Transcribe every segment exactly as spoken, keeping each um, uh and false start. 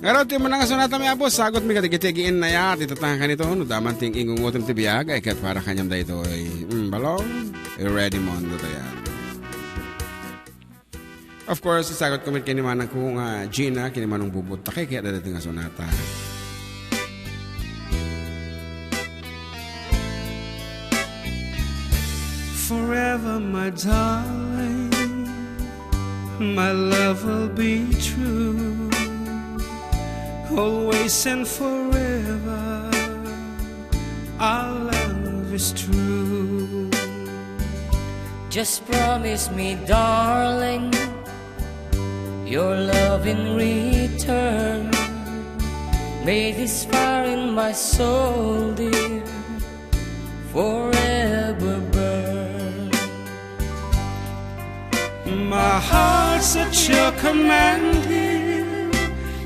Ngarud, ti umuna nga sonata, mi Apo, sagutmi kadagiti agiinnayat. Ita ta kanito, no daman ti ingungutem ti biag, ay ket para kaniam daytoy. Mm, balong, ready mo, ano ta yan? Of course, isagutko met ken ni manangko nga Gina, ken ni Manong Bubot, ta kayat daytoy nga sonata. Forever, my darling, my love will be true. Always and forever, our love is true. Just promise me, darling, your love in return. May this fire in my soul, dear, forever burn. My heart's at your command, dear,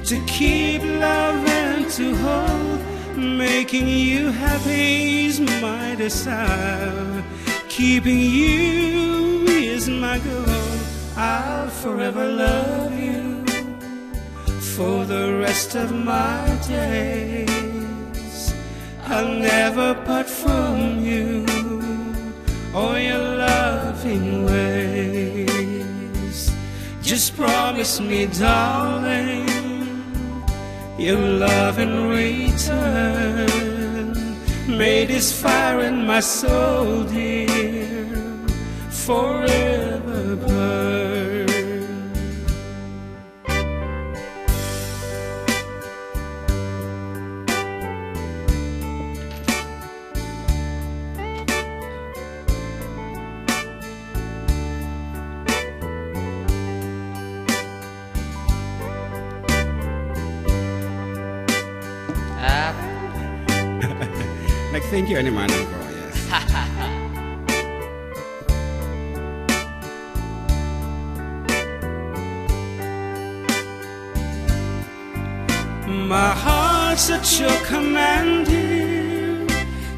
to keep love and to hold. Making you happy is my desire. Keeping you is my goal. I'll forever love you for the rest of my days. I'll never part from you or your loving ways. Just promise me, darling, your love in return. May this fire in my soul, dear, forever burn. Ah. Nag-thank you, ano, manang ko. Yes. My heart's at your command, dear,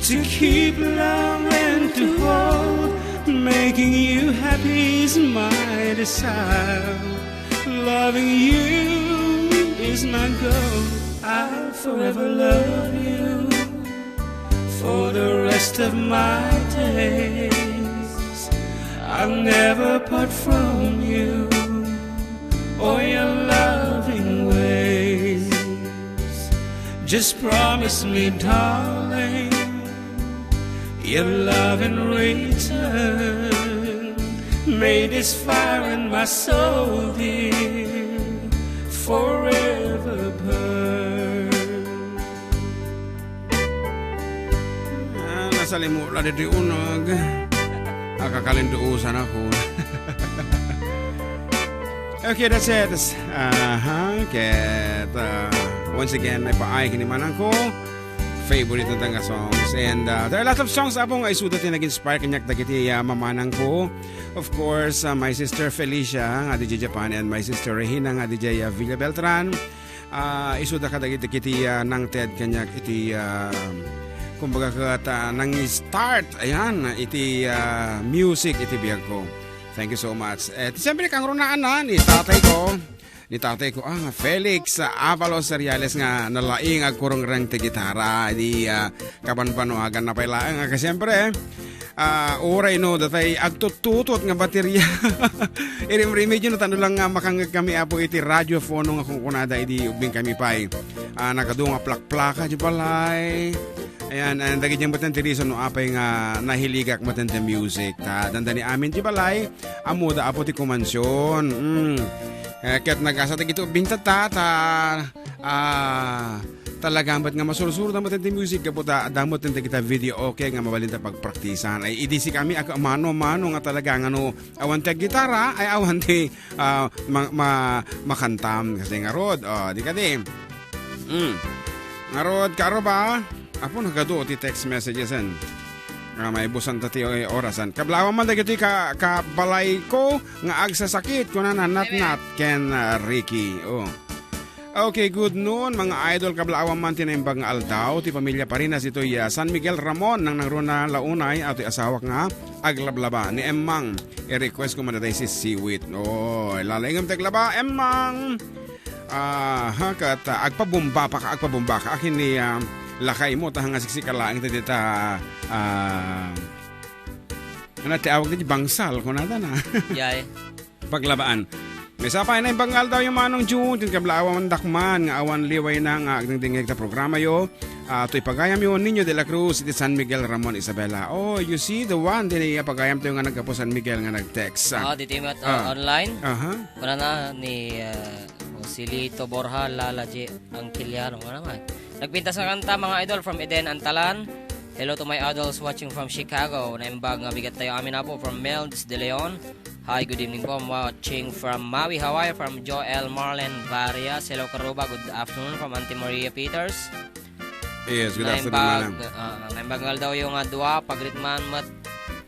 to keep love and to hold. Making you happy is my desire. Loving you is my goal. I'll forever love you for the rest of my days. I'll never part from you or your loving ways. Just promise me, darling, your love in return. May this fire in my soul, dear, forever burn. Ah, nasalimot la ditoy uneg. Akakalinduusan ako. Okay, that's it. Aha, ket, uh, once again, naipaay ken ni manang ko. Favorite na tanga songs. And, uh, there are a lot of songs, Apo, nga isuda ti nag-inspire kaniak dagiti, uh, mamanang ko. Of course, uh, my sister Felicia, nga di Japan, and my sister Regina, nga di, uh, Villa Beltran. Ah, isuda kadagiti, dagiti, ah, nangted kaniak iti, ah, kumbaga ket, ah, nang-start, ayan, iti, ah, music iti biagko. Thank you so much. Eh, siyempre, kangrunaanna ni tatay ko, ni tatay ko, ah, Felix, ah, Avalos Seriales nga nalaing agkurungreng ti gitara, di, ah, kabanbanuaganna pay laeng, ah, siyempre, ah, uray no, datay agtuttutot nga bateria. Irimrimidyo no, tano lang nga makangngeg kami, Apo, iti radiofono nga kunkunada idi ubbing kami pay. Ah, nagadu nga plakplaka di balay. Ayan, ayan, dagiti met ti reason no apay nga nahiligak met ti music. Ta dandani amin di balay, ammoda, Apo, ti kumansion. Mm. Eh, ket nagasa dagiti ubbing tatta, ta, ah, talaga met nga masursurda met ti music, gapu ta adda met dagita video, okay, nga mabalin ta pagpraktisan. Ay, idi si kami, ag-, mano-mano nga talaga nga no awan ti gitara, ay awan ti, ah, ma-, ma-, makantam. Kasi ngarud, oh, di kadi. Mm. Ngarud, karo ba? Apo, nagadu ti text messages, en. Ah, maibusan ta ti orasan. Kablawan man dagiti ka-, kabalayko nga agsasakit, kunana, Natnat ken, ah, Ricky. Oh. Okay, good noon, mga idol. Kablawan man ti naimbag nga aldaw, ti pamilya Parinas itoy, ah, San Miguel Ramon, nang nangruna launay, atoy asawak nga aglablaba ni Emmang. I-request ko man daytoy si Siwit. Oh, lalaingem ti aglaba, Emmang. Aha, ket, ah, agpabomba pa ka, agpabomba ka. Akin ni, ah, lakay mo, ta nga siksika laeng ti dita, ah, ano ti awag ti bangsal, kunada na. Yay. Paglabaan. Maysa pay, naimbag nga aldaw yo, Manong June, ken kablaawan dakman nga awan liwayna nga agdingdingngeg ta programa yo. Ah, toy pagayam yo, Nino de la Cruz, iti San Miguel, Ramon, Isabela. Oh, you see, the one, din iya pagayam tayo nga naggapu San Miguel nga nag-text. Ah, dito yung, uh, Ah. online. Aha. Kunana ni, uh, Joselito Borja, Lala J. Angkiliano. Ano naman? Nagpintas nga kanta, mga idol, from Eden Antalan. Hello to my idols watching from Chicago. Naimbag nga bigat tayo amin, apo, from Melds De Leon. Hi, good evening po. I'm watching from Maui, Hawaii, from Joel Marlon Varias. Hello, Karuba. Good afternoon from Auntie Maria Peters. Yes, good afternoon, Naimbag, manang. Ah, naimbag nga aldaw yung nga dua, pagritman met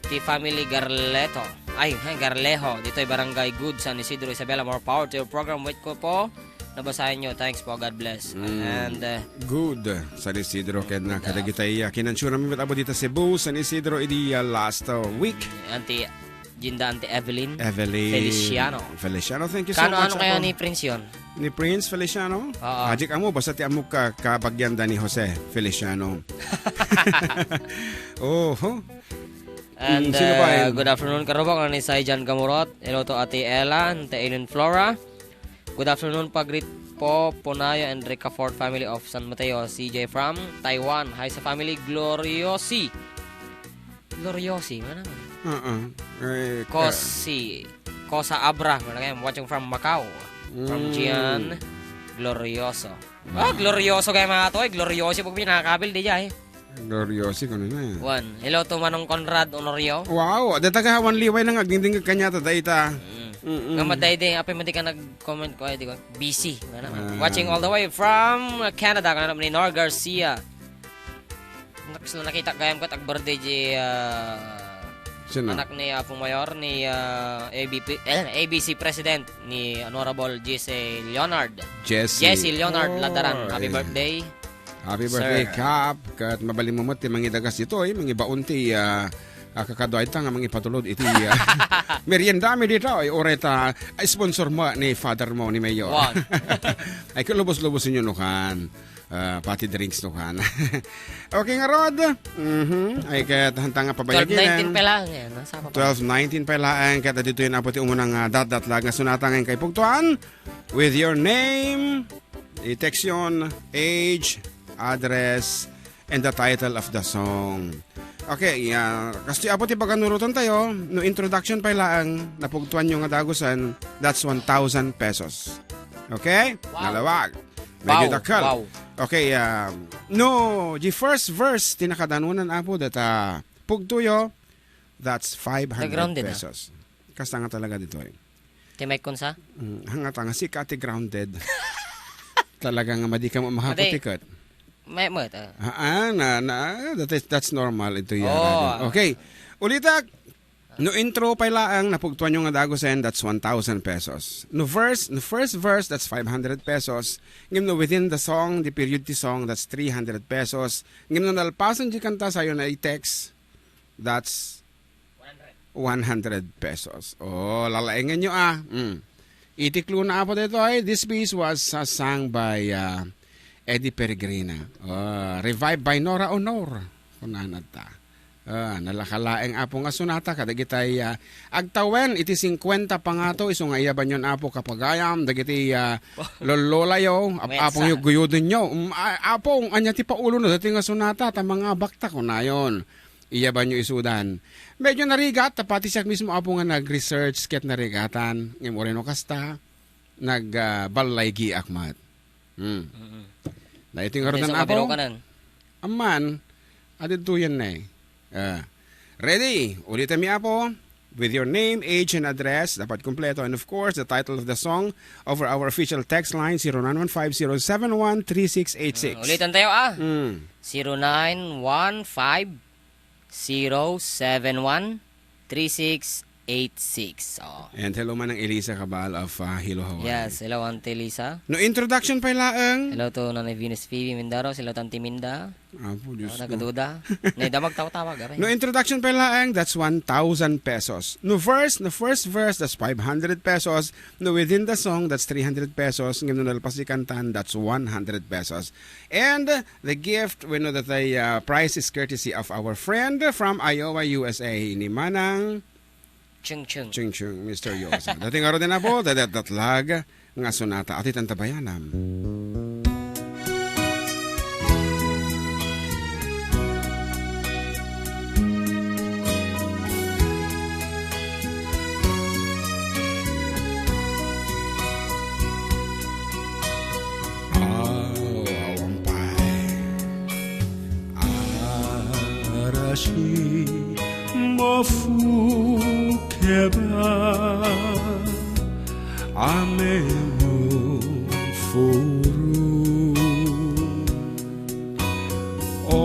ti family Garleto. Ay, ay, Garleho. Dito'y Barangay Good, San Isidro, Isabela. More power to your program. Wait ko po. Nabasahin nyo. Thanks po. God bless. Mm. And, uh, Good, San Isidro, ken na good, uh, kadagitay, uh, kinansura mi met apo dita Cebu, San Isidro, idi, uh, last, uh, week. Auntie Jinda, Auntie Evelyn. Evelyn Feliciano. Feliciano, thank you so Kano, much, ano kaya apo. Ni Prince yun? Ni Prince Feliciano? Oo. Ajik amo, basta ti amo ka, kabagyanda ni Jose Feliciano. Oho. And, Mm, sino pa uh, yun? Good afternoon, Karubak, ni Sai Jan Gamurot. Hello to Ate Ella, Ate Eileen Flora. Good afternoon, pagrit po, Punayo and Ricafort family of San Mateo, C J from Taiwan. Hi sa family, Gloriosi. Gloriosi, ano? Oo. Eh, Kosi, Kosa Abra, ano kayo? Watching from Macau. From Mm. Gian Glorioso. Ah, Glorioso kayo, mga toy. Glorioso, pag pinakabil, di dyan, eh. Gloriosi, kuno na. One. Hello to Manong Conrad Honorio. Wow, da taga Hawan Liway na nga, agdingding kanya ta dayta. Mm. Mm-mm. Nga madaydi, apay man di ka nag-comment ko, ay, di ko, busy. Ano? Ah. Watching all the way from Canada, kanam ni Nor Garcia. Nak-, sila nakita gayam ko, tag-birthday di, ah, Sino? Anak ni Apo Mayor, ni, ah, A B P, eh, A B C President, ni Honorable Jesse Leonard. Jesse. Jesse Leonard Oh, Ladaran. Happy eh. birthday. Happy birthday, Sir. Kap. Ket mabalin mo met ti mangidagas ditoy, mangibaon ti, ah, ah, kakadua ita nga mangipatulod iti, ah, merienda mi ditoy, uray ta, ah, sponsor mo ni father mo, ni Mayor. Wow. Ay, kalubos-lubos inyo, nukan. Ah, pati drinks, nukan. Okay, ngarud. Mhm. Ay, ket hanta nga pabayaginen. Twelve nineteen pa lang, eh, no? Sa pa pa. Twelve nineteen pa lang, ket ditoy na po ti umunang, ah, datdatlag nga sunata nga inkay pugtuan. With your name, i-text yon, age, address, and the title of the song. Okay, ah, kastoy apo ti paganurotan tayo, no introduction pay laeng, napugtuan nyo nga dagusen, that's one thousand pesos. Okay? Wow. Nalawag. Medyo Wow, dakkel. Wow. Okay, ah, no, the first verse, ti nakadanunan apo, data pugtuyo, that's five hundred Nag-rounded, ah. pesos. Kasta nga talaga ditoy. Ti Mike Kunsa? Mm, hangata nga sika ti grounded. Talaga nga madi ka mamahapo Ate, tiket. May, may, ah. Ah, ah, na, na, that is, that's normal ito, ya, Oo, radio. ah. Okay. Ulitak, no intro pay laeng, napugtuan nyo nga dagusen, that's one thousand pesos. No verse, no first verse, that's five hundred pesos. Ngem no within the song, the period ti song, that's three hundred pesos. Ngem no nalpasen di kanta, sayo na i-text, that's one hundred pesos. Oh, lalaengen nyo, ah. Mm. Iti clue na apo ditoy, this piece was, uh, sung by, uh, Eddie Peregrina. Oh, revived by Nora Honor. Kunana ta. Ah, nalaka laeng apo nga sunata kadagitay, ah, agtawen iti singkuenta pangato isu nga iyaban yon apo kapagayam dagiti, ah, lollolayo, ap-, Mesa. Apong yo guyuden yo. Mm, a-, apong anya ti paulo na dati nga sunata ta mga bakta kunayon. Iyaban yo isudan. Medyo narigat, ta pati siak mismo, apo, nga nag-research ket narigatan. Ngem uray no kasta, nag, ah, ballaygiak met. Hmm. Mm-mm. Na iti nga Hindi, rudan, so, apo? Kabiro ka nan. Amman, adidtuyan na eh. Ah. Ready? Ulitan mi, apo. With your name, age, and address, dapat kompleto. And of course, the title of the song over our official text line, zero nine one five, zero seven one, three six eight six. Mm, ulitan tayo, ah. Mm. Zero nine one five, zero seven one, three six eight six. Oh. And hello, Manang Elisa Cabal of, ah, Hilo, Hawaii. Yes, hello, Auntie Elisa. No introduction pay laeng. Hello to Nanay Venus Phoebe Mindaros. Hello, Tante Minda. Apo, Diyos ko. Nagaduda. Nay, damag tawag-tawag, aray. No introduction pay laeng, that's one thousand pesos. No verse, no first verse, that's five hundred pesos. No within the song, that's three hundred pesos. Ngem no nalpas ti kantan, that's one hundred pesos. And the gift, we know that the, uh, prize is courtesy of our friend from Iowa, U S A, ni Manang Ching Ching. Ching Ching, Mister Yosa. Dating araw din na po, dadat datlag nga sonata. Ati tantabayanam. Aw, awan pay. Arasi mafukeba amemo furu. O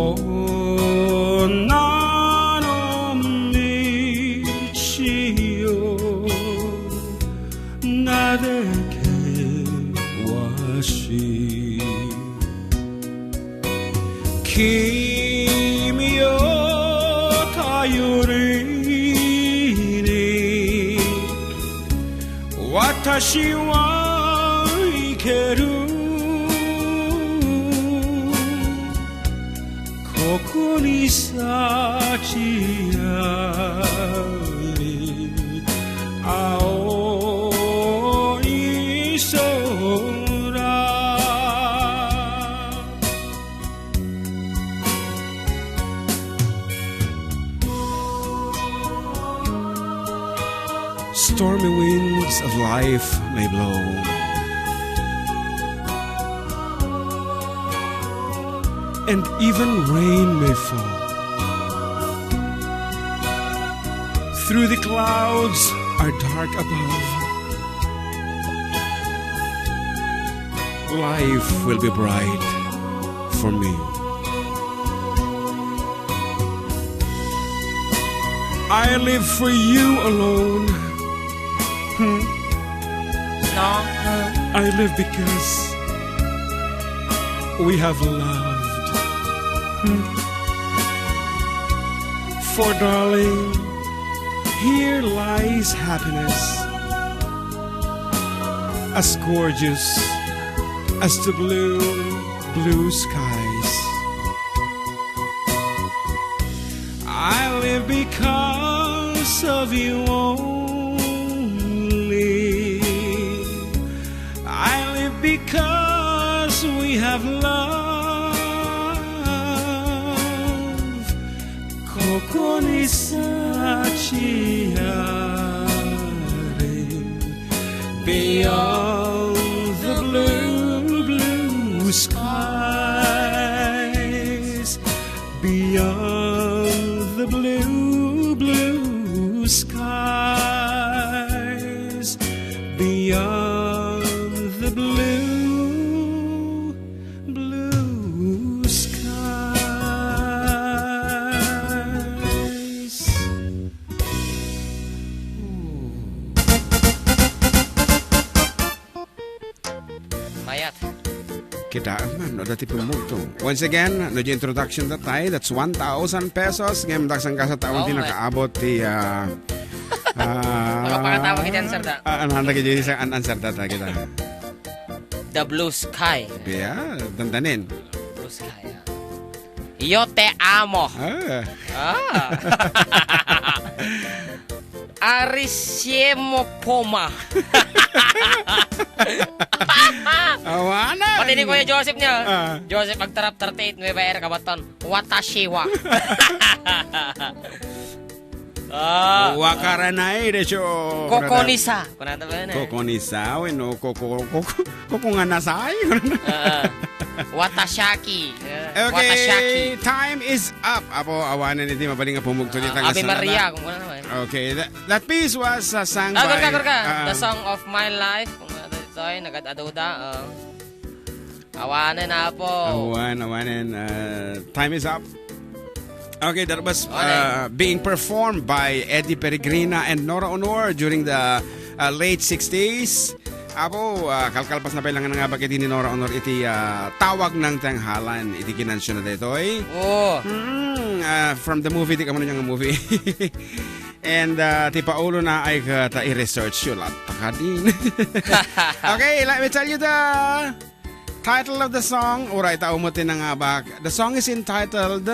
nano mi sio nadeke wasi. Kimio tayo rini, watashi wa ikeru. Kokoni sachi ari, aoi sora. Stormy winds of life may blow, and even rain may fall. Through the clouds are dark above, life will be bright for me. I live for you alone. Hmm. No. I live because we have loved. Hmm. For darling, here lies happiness, as gorgeous as the blue, blue skies. I live because of you only. I live because we have love. Kokoni sachi ari, beyond the blue, blue skies, beyond the blue, blue skies, beyond the blue, blue skies. Mayat. Kita man, no, dati pumugto. Once again, no, di introduction datay, that's one thousand pesos. Ngem, daksang kasa taon Oo, di nga. Nakaabot ti, ah, ah, Makapakatawag iti answer da. Ah, ano, ano, ano, ano, answer da, ta, kita. The Blue Sky. Yeah, dandanin. Blue Sky, ah. Yo te amo. Ah. Ah. Arisiemo Poma. Awanan. Pati ni Kuya Joseph niya. Ah. Joseph Agtarap thirty-eight Nueva Era Kabaton. Watashiwa. Ah. Wakaranay desu. Kokonisa. Kunada ba yan eh? Kokonisa, wenno koko, koko, koko nga nasay. Ah. Watashaki. Ah, Okay, Watashaki. Time is up. Apo, awanan iti mabalin nga pumugto Ah, dita nga Ave salana. Maria, kung ano naman. Okay, that, that piece was, uh, sung Ah, by, gurka, gurka. Ah. The Song of My Life. Kung ano ito ay, nagad-aduda. Ah. Awanan na po. Awan, awanan. Uh, time is up. Okay, that was, uh, being performed by Eddie Peregrina and Nora Honor during the, uh, late sixties. Apo, uh, kalkalpas na pay lang nga nangabak iti ni Nora Honor iti, uh, Tawag ng Tanghalan, iti kinansyon na daytoy. Oh. Hmm, uh, from the movie, di ka man nga movie. And, uh, ti Paolo na ay ka, ta i-research yo, latta ka din. Okay, let me tell you the title of the song, uray ta umot ti nangabak. The song is entitled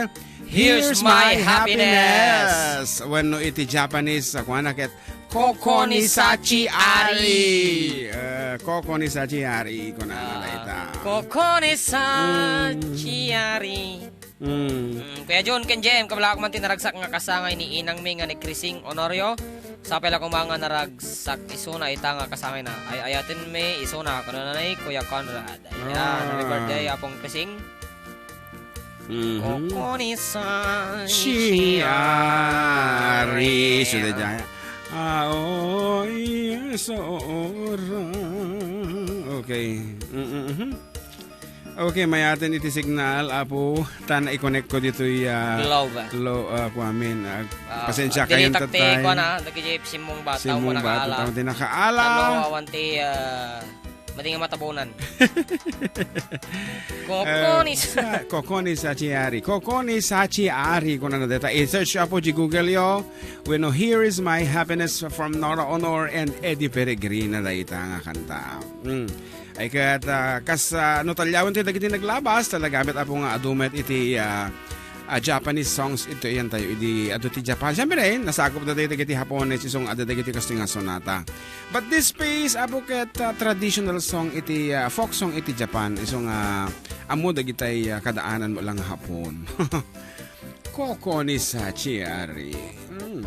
Here's My Happiness. Wenno iti Japanese, ah, kuana ket Kokonisachi Ari. Eh, Kokonisachi Ari, kunana dayta. Kokonisachi Ari. Mm. Mm, Kuya John ken Jem, kabalak man ti naragsak nga kasangay ni inang mi nga ni Crising Honorio. Sapay la koma nga naragsak isuna ita nga kasangayna. Ay-ayatenmi isuna, kunana ni Kuya Conrad. Ayan, happy birthday, Apong Crising. Mhm. Kokoni sa Chiari. Suda dyan. Ah, oh, yes, oo, ra. Okay. Mm-mm. Okay, mayaten iti signal, apo, ta na-connect ko ditoy, ah, Globe. Lo-, ah, kuamin, ah, Ah, pasensya kayo, dili takti, tatay. Kuan, ah, dagiti simmong bata, Simmong bata, nakaala. Tamo ti nakaala. Tamo awan ti, ah, madi nga matabunan. Kokoni sa- Eh, sa-, kokoni sa Chiari. Kokoni sa Chiari, kunana dayta. I-search apo di Google yo. Wenno, Here Is My Happiness from Nora Honor and Eddie Peregrina, dayta nga kanta. Mm. Ay ket, ah, kas, ah, no talyawen tayo dagiti naglabas, talaga met apo nga adu met iti, ah, ah, Japanese songs ito iyan tayo idi adu ti Japan. Siyempre, nasakop na tayo dagiti Hapones, isung adda dagiti kastoy nga sonata. But this piece, apo ket, ah, traditional song iti, ah, folk song iti Japan, isung, ah, ammo dagitay, ah, kadaanan mo lang Hapon. Kokoni sa Chiari. Hmm.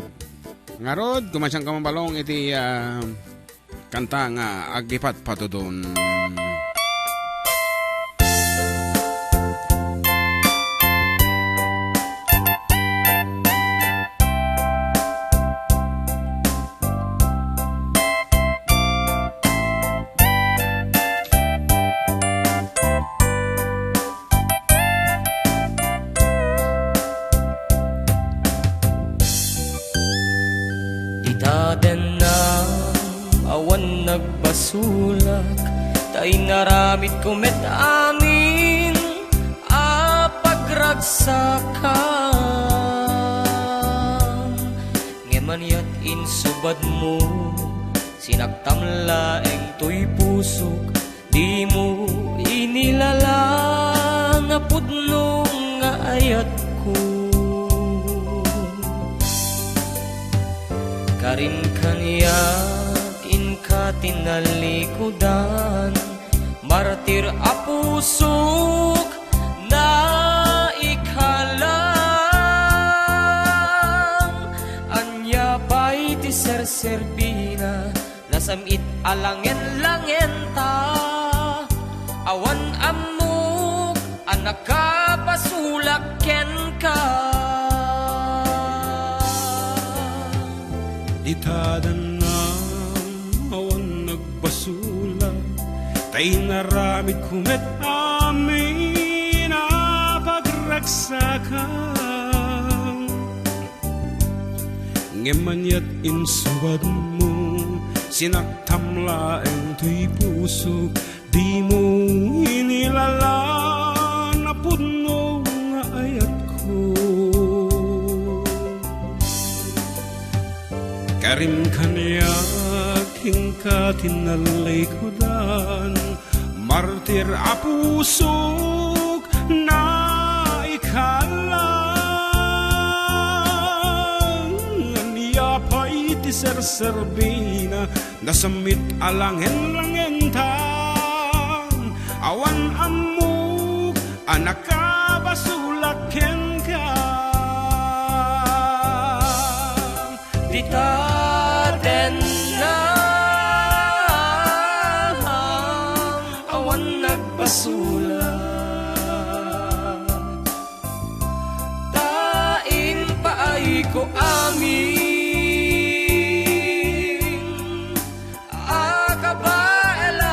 Ngarud, kumansian ka mambalong iti, ah, kanta nga agipatpatudon. Ita dennam, awan nagbasolak, ta inaramidko met amin a pagragsakam. Ngem aniat insubadmo, sinaktam laeng toy pusok, dimo inilalang a pudno nga ayatko. Karim kaniak inka tinalikudan, martir a pusok, naikalang. Ania pay ti serserbina, nasam-it a langen-langenta. Awan ammok a nakabasolak kenka. Ita dannam, awan nagbasolak, ta inaramidko met amin a pagragsakam. Ngem aniat insubadmo, sinaktam laeng toy pusok, dimo inilalaan a pudno nga ayatko. Karim kaniak inka tinalikudan, martir a pusok, naikalang. Ania pay ti serserbina, nasam-it a langen-langenta. Awan ammok a nakabasolak kenka. Dita dennam, awan nagbasolak, ta impaayko amin a kabaelak.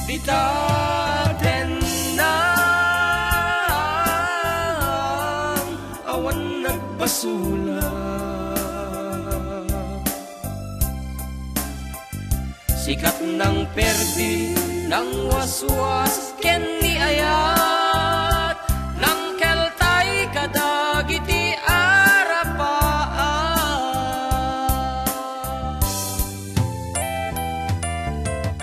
Dita dennam, Sula. Sikat nang perdi, nang waswas ken ni ayat, nang keltay kadagiti arapaat.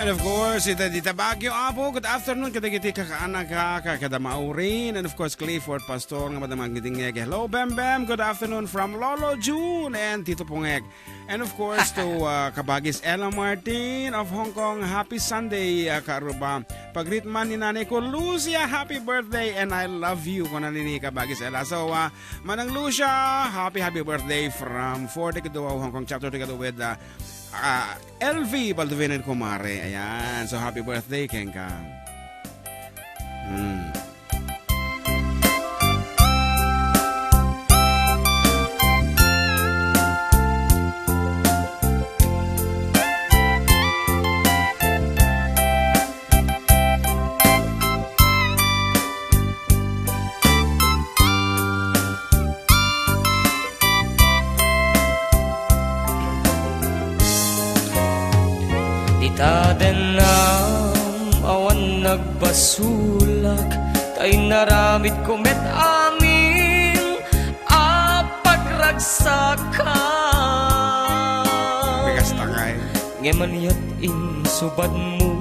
And of course, ita dita Baguio, Apo, good afternoon kadagiti kakaanaka, kakadamaurin, and of course, Clifford Pastor nga madamag ni Dingege. Hello, Bem Bem, good afternoon from Lolo June and Tito Pungek. And of course, to uh, Kabagis Ella Martin of Hong Kong, happy Sunday, uh, Karuba. Pagreet man ni Nanay ko, Lucia, happy birthday and I love you, kuna ni Kabagis Ella. So, uh, Manang Lucia, happy, happy birthday from four Tikidua, Hong Kong chapter Tikidua with uh, uh, L V Baldovin and Kumare. Ayan. So, happy birthday, Kenka. Hmm. Dita dennam awan nagbasolak, ta inaramidko met amin a pagragsakam. Bigas tangay. Ngem aniat insubadmo,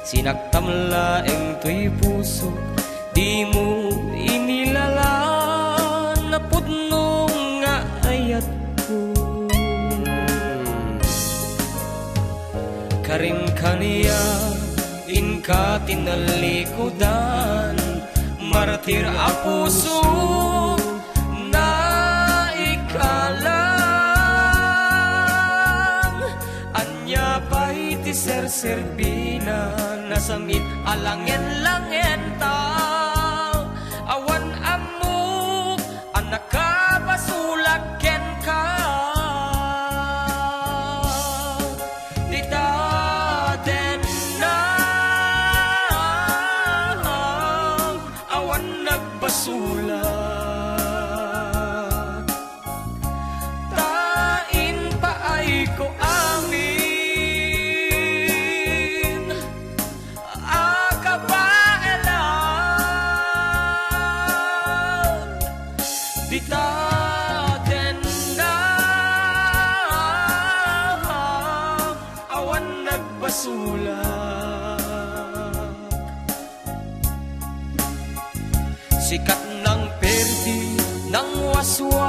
sinaktam laeng toy pusok, dimo inilalaan a pudno nga ayatko. Karim kaniak, inka tinallikudan, martir a puso, naikalang. Ania pay ti serserbina, nasamit a langen-langenta. Awan ammok a nakabasolak kenka. Dita dennam awan nagbasolak. Ta impaayko amin a kabaelan. Dita dennam awan nagbasolak. Sikat nang perdi, nang waswas,